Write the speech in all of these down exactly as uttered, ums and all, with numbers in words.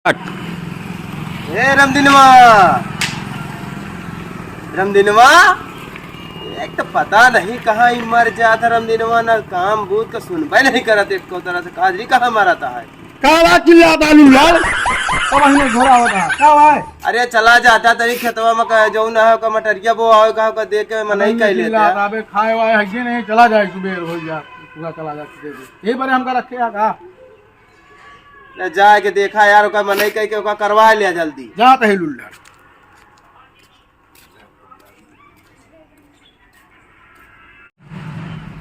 ए रमदिनवा, रमदिनवा, एक तो पता नहीं कहाँ ही मर जात है रमदिनवा, ना काम बूत का सुनबे नहीं करत एको तरह से, काजरी कहाँ मरता है। का बात चिल्लाता लूला? का बहिने घोड़ा होता? का भाई? अरे चला जाता तनी खेतवा में, का जौन है का मटरिया बोआ हो, का, का दे के मनई कह लेते हैं। अबे खाए वाए है कि नहीं? चला जाए, सुबेर हो जा, पूरा चला जाए, दे दे। यही बरे हमका रखे है का? ले जाए के देखा यार, ओका मनई कह के ओका करवा लिया जल्दी। जात है लुल्ला।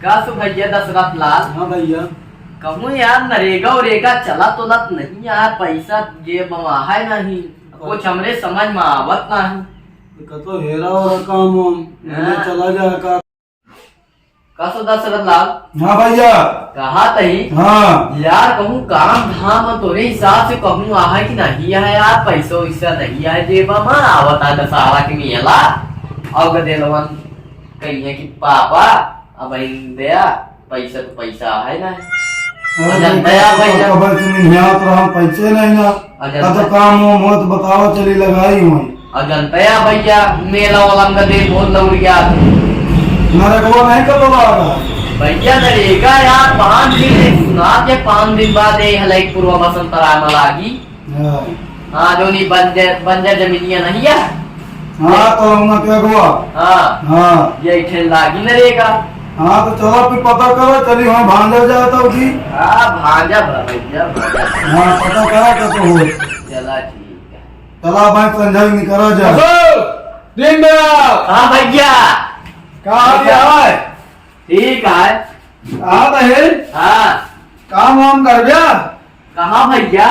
का सो भैया दशरथ लाल? हाँ भैया। कहूँ यार, नरेगा उरेगा चलत उलत नहीं यार, पैसा जेब में है नहीं, कुछ हमरे समझ में आवत नहीं। कतो हेरा हो रहा काम वाम, हाँ। चला जाए का? का सो दशरथ लाल? हाँ भैया। कहा तही? हाँ। यार, कहूँ काम धाम तोरे हिसाब से कहूँ आहे कि नहीं आहे यार, पैसा वैसा नहीं आहे जेबा में, आवत है दशहरा के मेला, और गदेलवन कहिए कि पापा, अब इन दया, पैसा तो पैसा है ना। अरे अजंता भैया, भैया। कबर से मिल जात रहा, पैसे नहीं ना। अजंता। का तो काम हो, मौत बताओ, चली लगाई हुई। अजंता भैया, मेला वाला का दिन बहुत लौड़ गया। नरकवा नहीं कर बाबा। भैया, नरेगा यार, पाँच दिन है, सुना के पाँच दिन बाद ये हलाई पूर्वा बसंत राय में लागी। हाँ। हाँ, जोनी बंजर, बंजर जमीनिया नहीं है? हाँ, तो हम क्या हुआ? हाँ। हाँ। ये ठेल लागी नरेगा। हाँ, तो चलो फिर पता करो, चली वहाँ भांजा जाए तो की? हाँ, भांजा भा-, भैया, भांजा। हाँ, पता करा का तो हो। चला ठीक है। चला भाई, संजय निकला जाए। असो, दिन दयाल। हाँ भैया। का हाल है? ठीक है। हाँ बहन। हाँ। काम वाम कर गया? कहाँ भैया?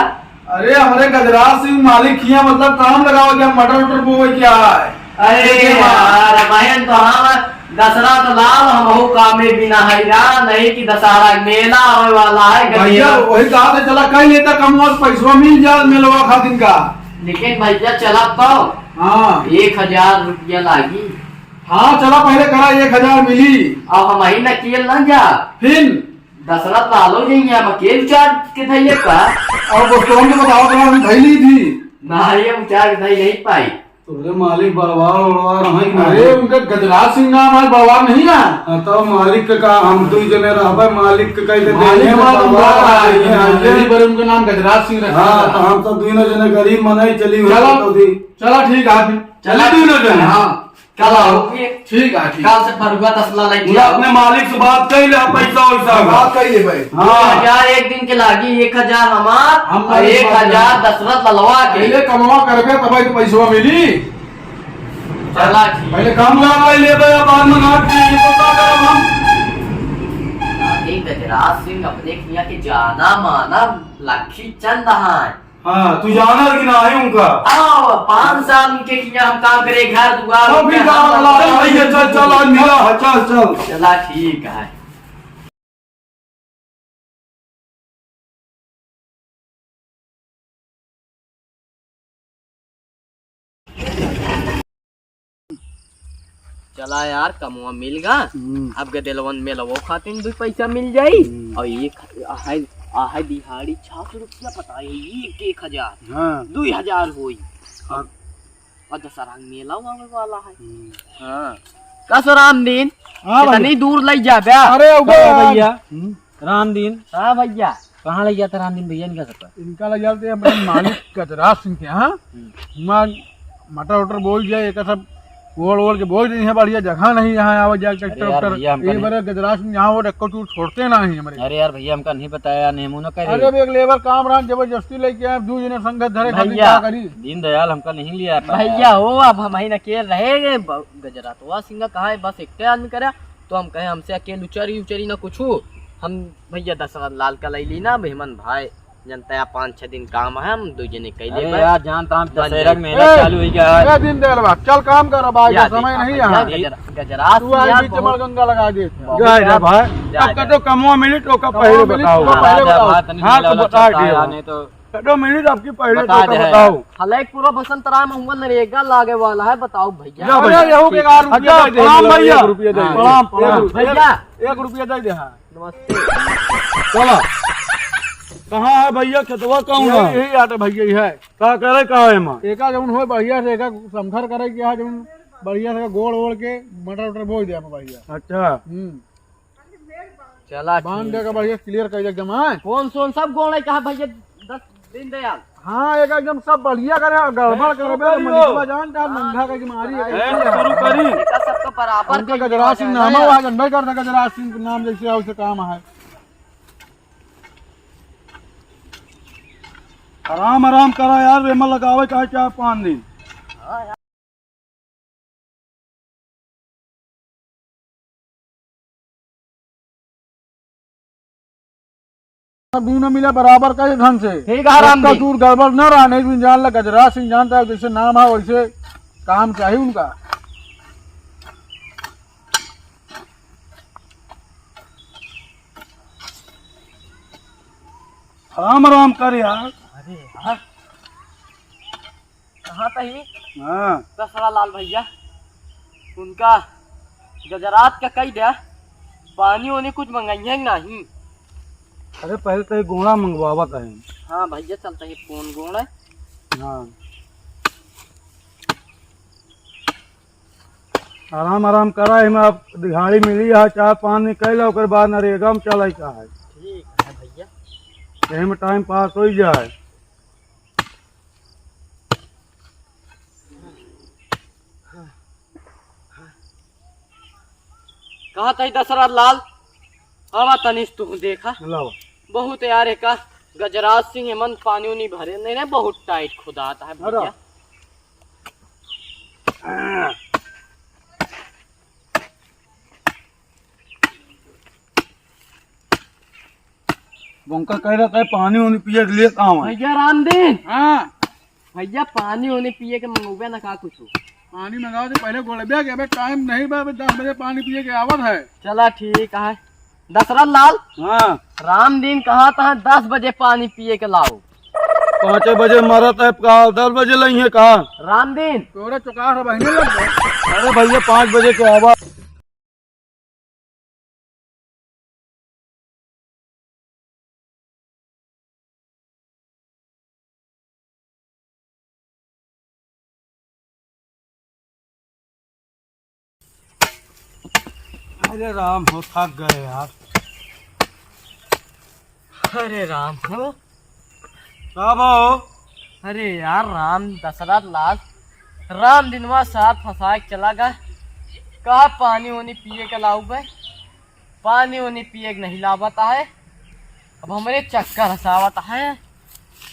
अरे, हमरे गजराज सिंह मालिक किया, मतलब, काम लगावा क्या, मटर उटर बोवे क्या है? अरे ठीक है। यार, बहन तो हम दशरथ लाल, हमहू कामे बिना है रा, नहीं कि दशहरा मेला आवे वाला है, भैया, गजरा। वही कहा था, चला कह लेता, कम वक्त पैसवा मिल जाए मेलवा खातिन का। लेकिन भैया, चला तो हाँ। एक हजार रुपया लागी। हाँ, चला पहले करा, एक हजार मिली। अब हम ही न किए ना जा। फिर? दशरथ लालो जी यहाँ अकेल उचार के धैले का? अब दोस्तों को बताओ, तो हम धैली थी। ना, ये उचार के धैले नहीं पाई। तोरे मालिक बड़वार उड़वार हैं कि अरे, नहीं? उनका गजराज सिंह नाम है, बड़वार नहीं है? हाँ, तो मालिक के का, हम दुई जने रहबे, मालिक के कह देते मालिक हैं, के बड़वार बड़वार है, हैं, हैं, हैं। यही बारे उनका नाम गजराज सिंह रखा हाँ, है। तो हम तो दुइनो जने गरीब मनई चली हुई चलो, तो दी। चलो ठीक है फिर। चलो, चलो, दुइनो जने। हाँ। कल आओ। ठीक है, ठीक। कल से फरुआ तसला लेके पूरा आओ। अपने मालिक से बात कर ले, पैसा वैसा का। बात कर ले भाई। हाँ। दो हजार एक दिन के लागी, एक हजार हमार हम और मालिक एक हजार बात दशरथ ललवा के। पहले कमवा करबे तब तो पैसवा मिली। चला ठीक। पहले काम ला भाई ले भाई, बाद में नाट की ये पता करब हम। अरे गजराज सिंह अपने किया के जाना माना लखी चंद है। हाँ, तू जाना कि ना है उनका? आओ, पाँच साल उनके किया हम काम करे, घर दुआर तो फिर उनके का हम वाला चल भैया, चल, चल, आज मिला है, चल, चल। चला, ठीक है। चला यार, कमवा मिल गा। हम्म। अब गदेलवन मेलवो खातिर दो पैसा मिल जाई। हम्म। और एक आहै, आहै दिहाड़ी छह सौ रुपया पता है, एक, एक हजार। हाँ। दो हजार होई। और, और दशहरा मेला आवे वाला है। हम्म। हाँ। का सो रामदीन? हाँ भैया। इतनी दूर लई जाबे? अरे, उबे हाँ यार। भैया। हम्म। रामदीन। हाँ भैया। कहाँ लई जाता रामदीन भैया इनका सबका? इनका लई जाते अपने मालिक गजराज सिंह के यहाँ। हम्म। वहाँ मटर उटर बोई जाए, एक सब ओल ओल के बोई नहीं है, बढ़िया जगह नहीं यहाँ आवे जाए ट्रैक्टर अरे यार उटर। भैया, हमका ये नहीं बड़े गजराज सिंह यहाँ वो डक्को चूर छोड़ते ना ही हमारे। अरे यार भैया, हमका नहीं बताया, नहीं मुँह न करे। अरे, अब एक लेबर काम रहा, जबरदस्ती लेके आए, दू जने संगत धरे खातिर भैया, क्या करी? दीनदयाल हमका नहीं लिया था भैया यार। हो, अब हम ही न के रहे, ब-, गजरातवा सिंह कहा है, बस एक आदमी करा। तो हम कहे, "हमसे अकेल उचरी उचरी ना कुछू, हम भैया दशरथ लाल का लई ली ना, मेहमान भाई, जनता या पाँच छह दिन काम है, हम दो जने कह अरे लेबे।" यार, जानता हम बन दशहरा जाए। मेला ए, चालू हो गया है। ए, दीनदयाल बा, चल काम कर, अब आगे या समय देखा नहीं भैया, है। गजरा-, गजराज तू आज यार बीच बहुत मड़गंगा लगा दे। बहुत जा, जा यार। भाई, जा, अब जा। कतो कमवा मिली तो का कमवा पहले मिली बताओ। तो पहले हाँ, जा, बताओ। भाई, तनी हाँ, मेला तो वाला बता चलता दियो। है, नहीं तो कतो मिली तो आपकी पहले बता तो दे। बताओ। हले एक पूरा बसंत राय में हुआ नरेगा लागे वाला है, बताओ भैया। लो भैया। अरे, यहू के यार रुपया अच्छा, दे दे, प्रणाम भैया। एक रुपया दे दे। प्रणाम, प्रणाम। एक रुपया, भैया। एक रुपया दे दे, हाँ। नमस्ते। चलो। कहाँ है भइया खेतवा, कौन यही, है? यही आटे भइया, यही है। का करे का है एमा? एका जौन होय बढ़िया से, एका समथर करे के है, जौन बढ़िया से गोड़ ओड़ के मटर उटर बोई दे एमा बढ़िया। अच्छा। हम्म। चला बांध ठीक दे के है। बढ़िया clear कर दे एकदम, हाँ। कौन सोन सब गोड़ है कहा भइया, दस दिन दयाल। हाँ, एक एकदम सब बढ़िया करे, गड़बड़ ए, करबे तो करियो। मलिकवा जानता है, हाँ, नंगा के मारी है। ए, शुरू करी। एका सबका बराबर उनका कइके गजराज हो सिंह जाए नाम ना। है, आज अनबे करता गजराज सिंह के नाम जैसे है, वैसे काम है। आराम, आराम करा यार, एमा लगावे का है चार पाँच दिन। सब दूनो मिला बराबर करे ढंग से। ठीक है, राम जी। दूर गड़बड़ न रहा, नहीं तो जान ला गजराज सिंह जानता है, जैसे नाम है वैसे काम चाहिए उनका। आराम आराम कर यार। अरे यार, कहाँ तही? हाँ। दसरा लाल भइया, उनका गजरात का कही द्या, पानी ओनी कुछ मंगइहैं कि नाहीं? अरे पहले तो ये गोड़ा मंगवावत है। हाँ भइया, चलता है फोन गोड़ा। हाँ। आराम आराम करा, एमा अब दिहाड़ी मिली है, चार पाँच दिन कैला, ओकर बाद नरेगा में चलाई का है। ठीक है भइया। यही में time pass होइ जाए। कहा तही दसरा लाल, आवा तनिस तू देखा। लावा। बहुत यार एका गजराज सिंह एमन पानी उनी भरे नहीं रे, बहुत tight खुदात है अरे। भइया। उनका कह रहा था पानी उनी पिए के लिए कहाँ है? भइया रामदीन। हाँ। भइया पानी उनी पिए के मंगौबे ना का कुछ? पानी मंगाओ तो पहले गोलबिया के, अबे time नहीं बा, अबे दस बजे पानी पिए के आवत है। चला ठीक है। दसरा लाल। हाँ। रामदीन कहा था दस बजे पानी पिए के लाओ। पाँचे बजे मरत है का, दस बजे लइहे का? रामदीन। तोरे चुका रहा बहिने लग गए। अरे भइया पाँच बजे के आवा। अरे राम हो, थक गए यार। अरे राम हो। का बा हो? अरे यार राम, दसरा लाल, राम दिनवा साथ फंसा के चला गए। कहा पानी वानी पिए के लाऊ बे? पानी वानी पिए के नहीं लावत है। अब हमरे चक्कर हंसावत है।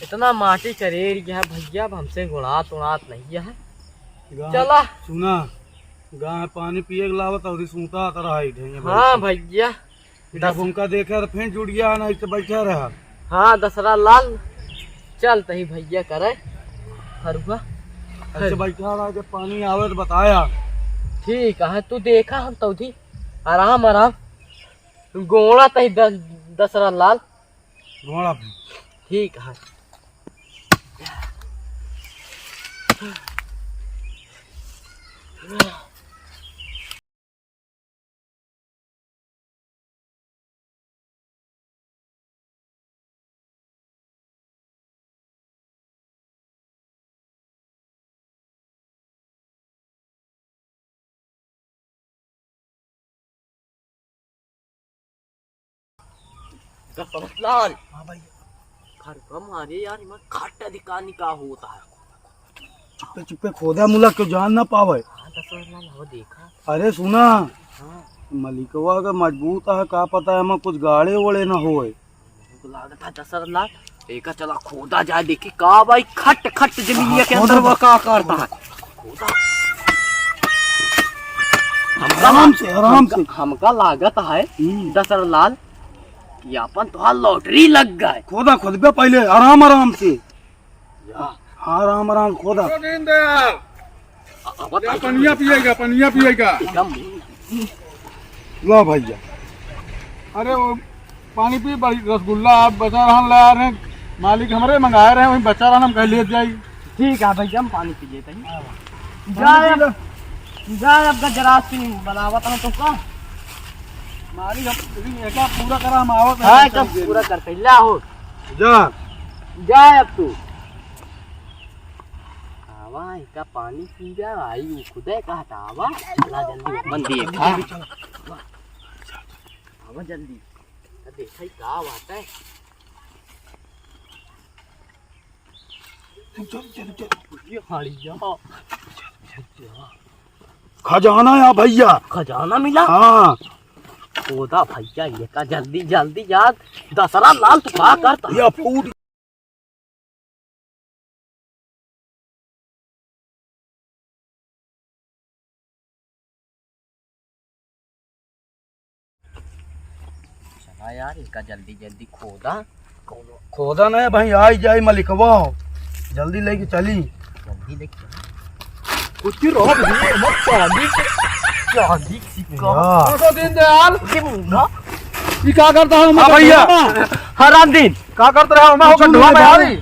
इतना माटी करेर गया है भइया, अब हमसे गुड़ात उड़ात नहीं है। गाय, चला। सुना, गाय पानी पिए के लावत अउरी सूता रहा है ढेंगे हाँ बैठ के। भइया। जब दस- उनका देखे तो फिर जुड़ गया ना, ऐसे बैठा रहा। हाँ दसरा लाल, चल तही भइया करे हरुआ। ऐसे बैठा रहा, जब पानी आवे तो बताया। ठीक है, तू देखा हम तौधी आराम आराम गोड़ा तही दस-, दसरा लाल। घोड़ा पे। ठीक है। दसरथ लाल। हाँ भाई। घर का मारे यार, इमा खट अधिकार निकाह होता है। चुप्पे चुप्पे खोदा मुला, क्यों जान ना पावे। हाँ, दसरथ लाल, वो देखा। अरे सुना, हाँ। मलिकवा का मजबूत है, का पता है, एमा कुछ गाड़े ओड़े ना होए। हमको लागत है दसरथ लाल, एका चला खोदा जाए, देखी का भाई, खट खट जमीनिया हाँ, के अंदर खोदा। वो का करता है। खोदा। हमका आराम से, आराम हमका, से। हमका लागत है, हम्म। दसरथ लाल, ये अपन तो lottery लग गए। खोदा, खोदबे पहले, आराम, आराम से। या। हाँ, आराम, आराम, खोदा। दीन दयाल। अब या पनिया पिएगा, पनिया पिएगा। एकदम। ला भैया। अरे वो पानी पी, बड़ी रसगुल्ला आप बचा रहन ले आ रहे हैं, मालिक हमरे मंगाए रहे, वही बचा रहन, हम कह ले जाई। ठीक है भैया, हम पानी पी लेते हैं। हाँ। जाए पानी पी अब, जाए अब गजराज सिंह बनावत हूँ तो का? मालिक हम लेकिन एका पूरा करा, हम आवत हैं हाँ, एकदम पूरा करते हैं। ला हो। जा। जा अब तू। आवा, एका पानी पी जा, आई उ खुदे कहत आवा। चला जल्दी अपन देखा। आवा जल्दी। देखा ही का बात है। चल, चल, चल, चल। ये हड़िया। खजाना या भैया। खजाना मिला? हाँ। खोदा भैया, एका जल्दी, जल्दी यार। दशरथ लाल, तू का करता? या फूट। चला यार, एका जल्दी जल्दी खोदा। खोदा नहीं भाई, आई जाई मलिकवा हो, जल्दी लेके चली। जल्दी लेके चली। कुछ रहो भैया, मत चांदी के, चांदी के सिक्का। या। दीनदयाल, ये मुंडा। ये का करता है? हाँ भैया। हराम दिन। का करता है? मैं कुछ होकर नहीं ढोआ में आ भाई। रही।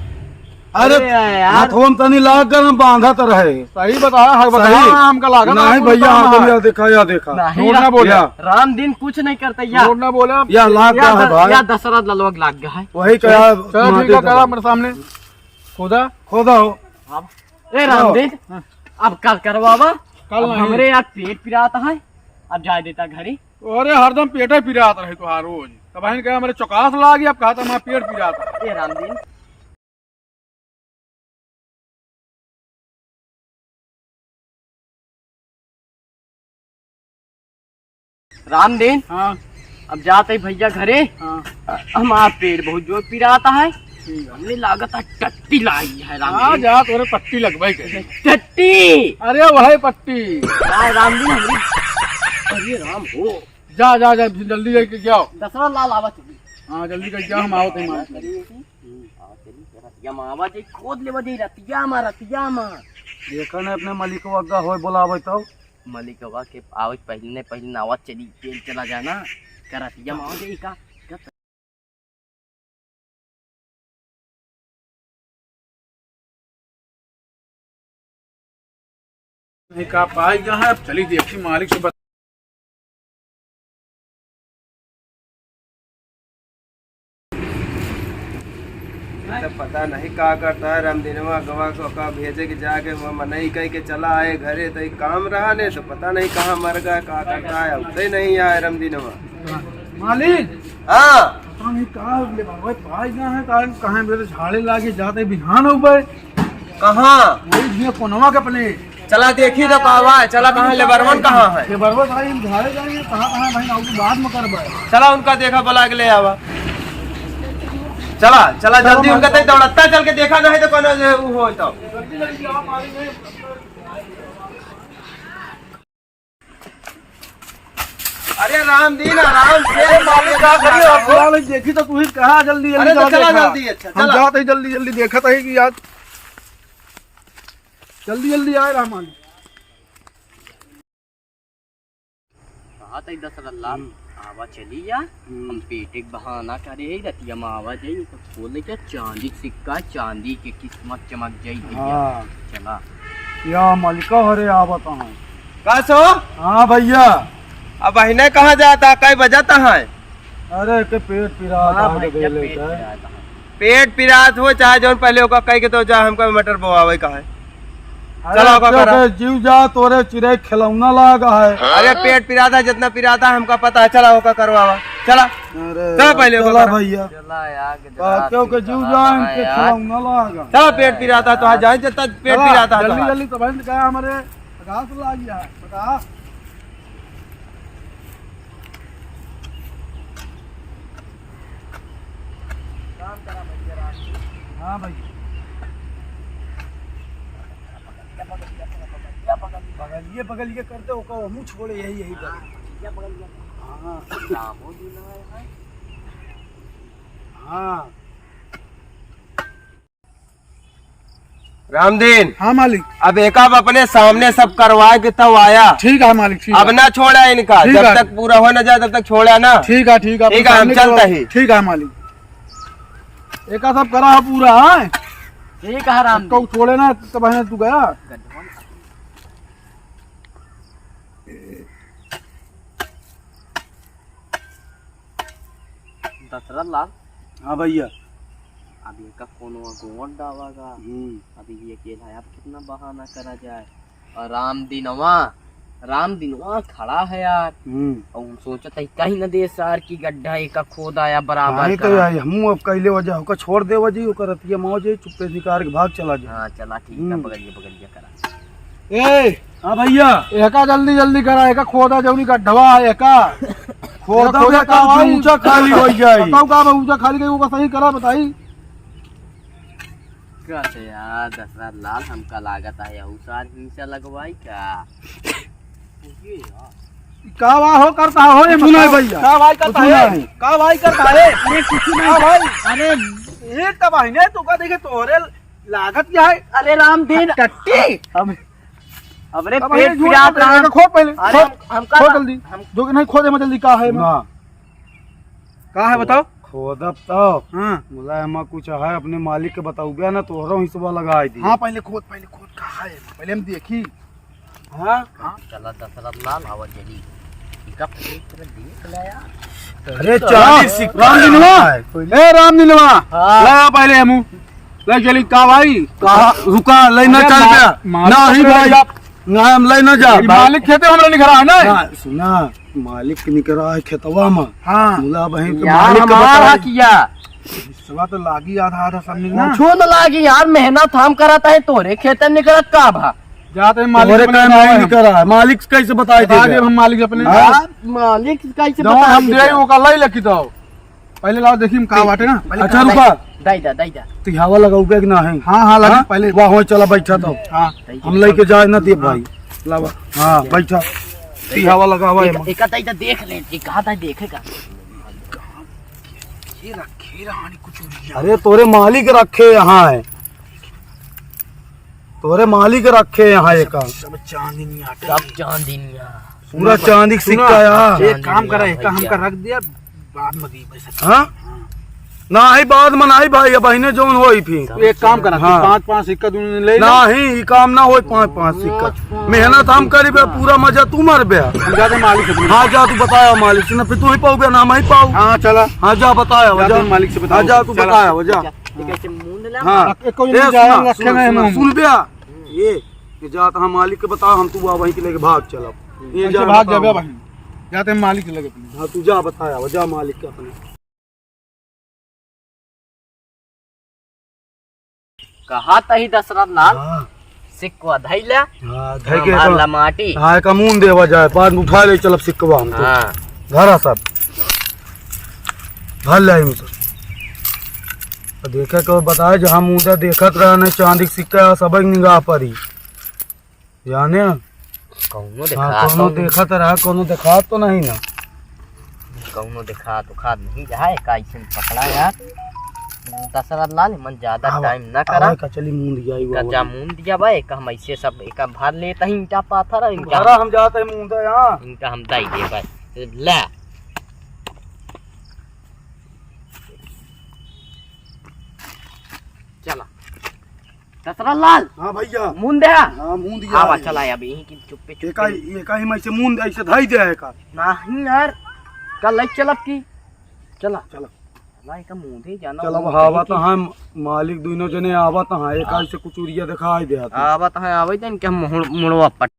अरे, अरे यार। हथवा में तनी लाग गरम बांधत रहे। सही बताया, हक बताया, सही। हमका लागत नहीं आपको भैया, काम हमको है। या देखा, या देखा। नहीं झूठ ना रा-, बोले। या। राम दिन कुछ नहीं करता या। झूठ ना बोले। या लाग या गया है द-, भाई। या दशरथ ललवा के लाग गया है। वही कहा, चल, ठीक माटी है, दबा। करा मेरे सामने। खोदा। खोदा हो। अब, ए राम दिन, हाँ। अब कल करवावा। कल अब नहीं। हमरे यार पेट पिरात है, अब जाए देता घरे। अरे हरदम पेटे पिरात रहे तुहार रोज। तब बहन कहे हमरे चौकास लागी, अब कहा था हमारा पेट पिरात है। ए राम दिन। रामदीन, हाँ। अब जात ही भैया घरे। हाँ। हमार पेट बहुत जोर पिरात है। ठीक है। हमने लागत है टट्टी लाई है रामदीन। हाँ, जा तोरे पट्टी लगवाई के। टट्टी। अरे वही पट्टी। यार रामदीन हमरी, अरे राम हो। जा, जा, जा, जल्दी जाके जाओ। दशरथ लाल आवत है। हाँ, जल्दी करके जाओ, हम आवत हैं, मार। हम्म, आवत चली, रतिया में आवा जाई, खोद लेवा जाई, रतिया में, रतिया में। देखा ना अपने मलिकवा का होय, बोलावे तो। मलिकवा के आवे पहले, पहले नावा चली, तेल चला जाना। का रतिया में आवा जाई का? का नहीं का पाई गया है, अब चली देखी मालिक से बता। तो पता नहीं का करता है रामदीनवा, गवा को का भेजे के जाके वो मनई कह के चला आए घरे, तो एक काम रहा ने, तो पता नहीं कहाँ मर गया, का करता है, उठते नहीं आए रामदीनवा। मालिक। हाँ। पता नहीं का ले बाबा पाई गया है, का कहाँ मेरे झाड़े लागे जाते बिहान हो गए। कहाँ? वही भैया कोनवा के अपने। चला देखी तो का बा, चला कहाँ लेबरवन कहाँ है? लेबरवा भाई हम झाड़े जाएंगे, कहाँ, कहाँ भाई, आपको बाद में करबे। चला उनका देखा, बुला के ले आवा। चला, चला चला जल्दी मालिक। उनका तई दौड़ता चल के देखा नहीं तो कोनो जे उ हो तो। जल्दी, जल्दी आओ, मालिक नहीं। अरे रामदीन, आराम से। अरे मालिक, का करिए? आप बुला ले, देखी तो तू ही कहा जल्दी, जल्दी अरे तो चला चला देखा। जल्दी, अच्छा, हम चला। जाते ही जल्दी, जल्दी देखत है कि यार, जल्दी, जल्दी आए रहा मालिक। कहा तई दशरथ लाल, हम्म। आवा चली या, हम्म। हम पेटे के बहाना करे है, रतिया में आवा जाई, तो खोल के चांदी के सिक्का, चांदी के किस्मत चमक जाई भैया। हाँ। चला। या मलिका हरे आवत हैं। का सो? हाँ भैया। अब बहिने कहाँ जाता, कई बजाता है? अरे के पेट पिरात हाँ है, भैया, गले पेट का। पिरात है। पेट पिरात हो चाहे जौन पहले ओका कह के तो जा हमका मटर बोआवे का है। अरे चला ओका तो करा। के जीव जा तोरे चिरे खिलौना लागा है। अरे पेट पिरात है, जितना पिरात है हमका पता है, चला ओका करवावा, चला। अरे चला पहले ओका चला करा। भैया। चला यार, का क्यों के जीव जाए इनके खिलौना लागा। चला पेट पिरात है तो आ जाए, जितना पेट चला, पिरात है जल्दी तो। जल्दी तो बंद गया हमारे। पचास लाग गया है, पचास। काम करा भैया, राम जी। हाँ भैया। बगलिए, बगलिए करते ओका, हमू छोड़े यही, यही पर। हाँ। हाँ। रामदीन। हाँ मालिक। अब एक आप अपने सामने सब करवाए के तब आया। ठीक है मालिक, ठीक अब है। ना छोड़ा इनका, ठीक जब है। तक पूरा हो ना जाए तब तक छोड़ा ना। ठीक है, ठीक है, ठीक है, हम सामने चलता करवा-, ही। ठीक है मालिक। एका सब करा है पूरा, हाँ? ठीक है राम। तो छोड़े ना, तब है तू गया। दशरथ लाल। हाँ भैया। अब ये का फोन हुआ, गोवन डावागा। हम्म। अभी ये अकेला है, अब कितना बहाना करा जाए। और राम दिनवा, राम दिनवा खड़ा है यार। हम्म। और हम सोचत है कहीं न दे सार की गड्ढा एका खोद आया बराबर नहीं तो करा। यार, हमू अब कैले वजह होकर छोड़ दे वजह, ओकर रतिया माओ जे चुप्पे निकाल के भाग चला जाए। हाँ, चला ठीक है, हम्म। बगलिया, बगलिया करा। ए, हाँ भैया। एका जल्दी, जल्दी करा, एका खोदा जौनी गड्ढवा है, एका। खोदा खोदा में का का भाई? ऊंचा खाली हो जाई। बताओ का बा, ऊंचा खाली कहीं ओका सही करा, बताई। का से यार, दशरथ लाल, हमका लागत है, यहू सार हिंसा लगवाई का? का बा हो करता हो, ये कुछ मुना नहीं है। भैया। का भाई करता कुछ है? नहीं। का भाई करता है? अरे कुछ नहीं। का भाई? अरे एक तो भाई ने तो का देखे तोरे लागत क्या है? अरे राम दिन। टट्टी। अब, अब रे अब पेट ये पिरात जोड़ रहा। पहले, खोद पहले, अरे खोद, हम, हमका खोद ना, जल्दी। हम जो कि नहीं खोदे में जल्दी का है? ना। का है बताओ? खोदब तो। हाँ। बोला एमा कुछ है, अपने मालिक के बताऊबे ना, तोहरो हिस्सा लगा दी। हाँ, पहले खोद, पहले खोद, का है? पहले हम देखी। हाँ? हाँ। चला दशरथ लाल, आवा जल्दी। इका पेट में देख ले यार। अरे चल, चालीस सिक्का राम दिनवा। है। ए राम दिनवा। हाँ। ला पहले हमू। ले चली का भाई? कहा रुका, ले ना अरे चल मार, गया। मार नहीं पकड़ भाई। जा। ना हम ले ना जा। ये मालिक खेते हमरा निकरा है ना? ना, सुना, मालिक के निकरा है खेतवा में। हाँ। मुला बहिन के यार मालिक के हमारा बताई। किया। हिस्सा तो लागी आधा आधा सब मिलना। कुछो न लागी यार, मेहनत हम करत है, तोरे खेते निकरत का भा? जाते हैं मालिक तोरे अपने का बुलावे नहीं हम। निकरा है, मालिक से कैसे बताई बता दे दे हम मालिक अपने। हाँ? मालिक से कैसे जौन बताई हम दे? दे ओका लाई लखी तो। पहले लाओ देखी हम का बाटे ना। पहले अच्छा, का रुका। दाई दा, दाई दा। तू हवा लगाऊ बे कि ना है? हाँ, हाँ, लगा हाँ? पहले। वाह, हो चला बैठा तो। हाँ। हम लेके जाए ना दे हाँ। भाई। लावा। हाँ, बैठा। तू हवा लगावा एक, है। एक दाई दा देख ले, एक हाथ है देखेगा। ये रखे रहानी कुछ उरिया। अरे तोरे मालिक रखे यहाँ है। तोरे मालिक रखे यहाँ एक। सब चांदनिया। सब चांदनिया। पूरा चांदी के सुना, सिक्का यार। एक काम करे, एक हमका रख दिया, बाद में दी पैसा। हाँ? हाँ। नाही, बाद में नाही भाई, अब अहिने जौन होई फिर। तू एक काम करा, तू हाँ। पाँच पाँच सिक्का दूनी ले ले। नाही, ई काम ना होई पाँच पाँच सिक्का। पाँच पाँच। मेहनत हम करी बे, पूरा मजा तू मार बे। हम जाते मालिक से बोल। हाँ, जा तू बताया मालिक से, ना फिर तू ही पाऊ बे, ना हम ही पाऊ। हाँ, चला। हाँ, जा बताया, जाते जा। मालिक से बताओ। हाँ, जा तू चला। बताया, जा। ठीक है, मुंह ले हाँ। ला। एक कोई ए, नहीं जाया, सुना, रखे सुना, नहीं सुना, मुंह। सुन बे। ये, ये जात हम मालिक के बताओ, हम तू वहीं के लेके भाग चलब। ये ऐसे जा भाग बताओ। जाबे भाई। जाते मालिक के लगे अपने। हाँ, तू जा बताया, जा मालिक के अपने। कहा तही दशरथ लाल, हाँ। सिक्कवा धइले। हाँ, धइ के मार तो ला माटी। हाँ, एक अमून देवा जाए, बाद में उठा ले चलब सिक्कवा हम तो। हाँ। धरा सब। धर ले हम सब। तो देखे के बताए, जहाँ मुंदा देखत रहा नहीं, चांदी के सिक्का सब एक निगाह पर ही। जाने? कौनो हाँ, देखा कौनो तो देखत रहा, कौनो देखा तो नहीं ना। कौनो देखा तो खाद नहीं रहा है, का ऐसे में पकड़ा यार। दशरथ लाल, मन ज्यादा आवा, टाइम ना करा। आवा, का चली मुंद गया, आवा, का जा आवा। मुंद गया बा, एक हम ऐसे सब एक भर लेता ही ईंटा पाथर, इनका भरा हम, हम जाते हैं मुंदा यहाँ। इनका हम दाई दे भाई। ला। चला। दशरथ लाल। हाँ भैया। मुंद है? हाँ, मुंद गया आवा, है। चला, अब यहीं की चुप्पे, चुप्पे। एका ही, एका ही में से मुंद ऐसे धाई दे है का? नहीं यार, कल ले चलब की? चला। चला। चला, एका मुंदे जाना चला, वो अब कहीं आवत की हैं, मालिक दोनों जने आवत हैं, एका हाँ। ऐसे कुछ उरिया दिखाई दे आते। आवत हैं, आवत हैं, इनके हम मुड़-, मुड़वा पट।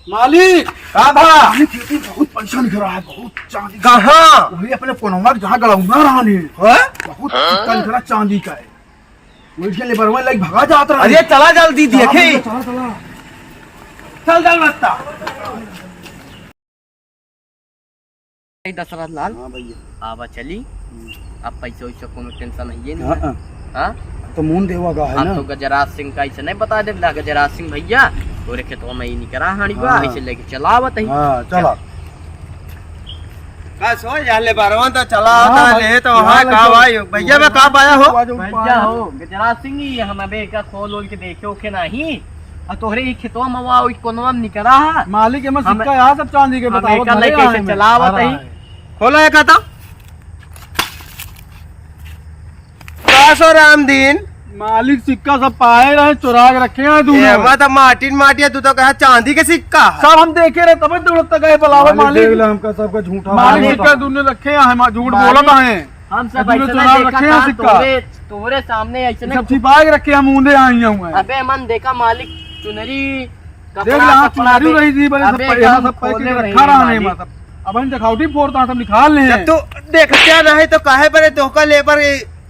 मालिक! का भा? मालिक, ये तो बहुत पैसा निकल रहा है, बहुत चांदी। कहाँ? वही अपने कोनवा के जहाँ गड़ौना रहा ने। हाँ? बहुत पैसा निकल रहा चांदी का है। वही के लेबरवा लाइक भगा जात रहा अरे, है। चला जल्दी चला देखे। भैया, चला, चला। चल, चल, रास्ता। दशरथ लाल। हाँ भैया। आवा चली। हम्म। अब पैसा वैसा कोनो टेंशन है ये नहीं हाँ, है। हाँ। हाँ? तो मुंद देवा का है हम ना? तो गजराज सिंह का ऐसे नहीं बता दे, ला गजराज सिंह भैया, तोरे खेतवा में ही निकरा हाड़ी बा, हाँ। ऐसे लेके चलावत ही। हाँ, चला। का सो, या लेबरवा तो चला हाँ, होता भाई, ले तो यहाँ हाँ, लग का जाओ। भाई, भैया मैं का पाया हो? भैया हो, गजराज सिंह ही है, हम अबे का खोल ओल के देखे ओखे नहीं। आ तोहरे ई खेतवा में वा, ई कोनवा में निकरा है। मालिक, एमे हम, सिक्का है, सब चांदी के हम बतावत एका भले लेके आए से में। चलावत भरा ही। है। खोला है का तो? का सो रामदीन? मालिक सिक्का सब पाए रहे, चुरा के रखे हैं दूनो। एमा तो माटी न माटी है, तू तो कहा चांदी के सिक्का है। सब हम देखे रहे, तबे दौड़त गए बुलावे मालिक मालिक। देख ले, हमका सबका झूठा मालिक मालूम सिक्का होता। दूनो रखे हैं, हम झूठ मालिक, बोलत हैं। हम सब दूनो ऐसे चुरा ना देखा रखे हैं था, सिक्का। तोरे, तोरे सामने ऐसे ना सब छिपा के रखे, हम ऊंधे आए हुए हैं। अबे मन देखा मालिक, चुनरी, देख कपड़ा, ला, कपड़ा चुनरी दे। रही थी, बड़े सब अबे पैसा एकदम सब पैक खोले करके रहे रखा रहा है, मालिक। मतलब। अब हम देखावटी फोड़ता, सब निकाल ले जब हैं। तू देखते नहीं तो काहे बरे धोखा ले पर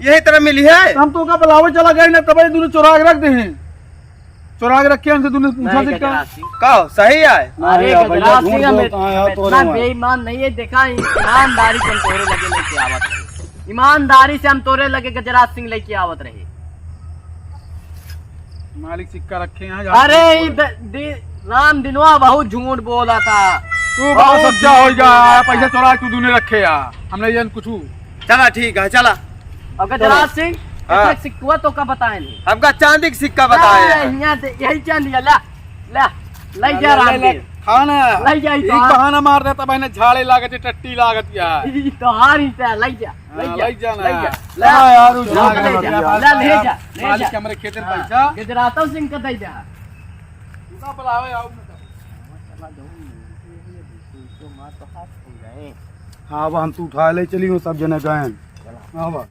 यही तरह मिली है? हम तो का बुलावे चला गए ना, तबे दूनो चुरा के रख दे हैं। चुरा के रखे हमसे, तूने पूछा नहीं, सिक्का। गजराज सिंह। का हो, सही आए? अरे, नहीं यार, भैया, गजराज झूठ सिंह, हम बोलता है यार, इतना तोरे में। बेईमान नहीं है, देखा, ईमानदारी से हम तोरे लगे लेके आवत रहे। ईमानदारी से हम तोरे लगे गजराज सिंह लेके आवत रहे। मालिक सिक्का रखे हैं, जा अरे, तू ई द-, दि-, राम दिनवा बहुत झूठ बोला था। तू बहुत बहुत सच्चा झूठ हो गया, बोला था। पैसा चुरा के तू दूने रखे यार, हमने ये कुछ। चला, ठीक है, चला। अब गजराज सिंह, हाँ। एक सिक्का तो का बताए नहीं। हमका चांदी के सिक्का बताए ए, हैं। यहाँ दे, यही चांदी है, ला, ला, ले जा ले, ले, रामदेव। खाना। ले जा, ई एक तो बहाना मार देता, बहने झाड़े लागत है, टट्टी लागत है। ई तो हार ही था, ले जा, ले हाँ, जा, ले जाना ले है। जा, हाँ यार, उ ले जा, झाड़ ले जा, लग गया। ले, ले जा, ले मालिक जा। हमरे खेते में हाँ, पैसा। गजरातव सिंह का दे जा। तू का बुलावे, आओ ना। हाँ, अब हम तू उठा ले चली, वो सब जने गए। हाँ, बा।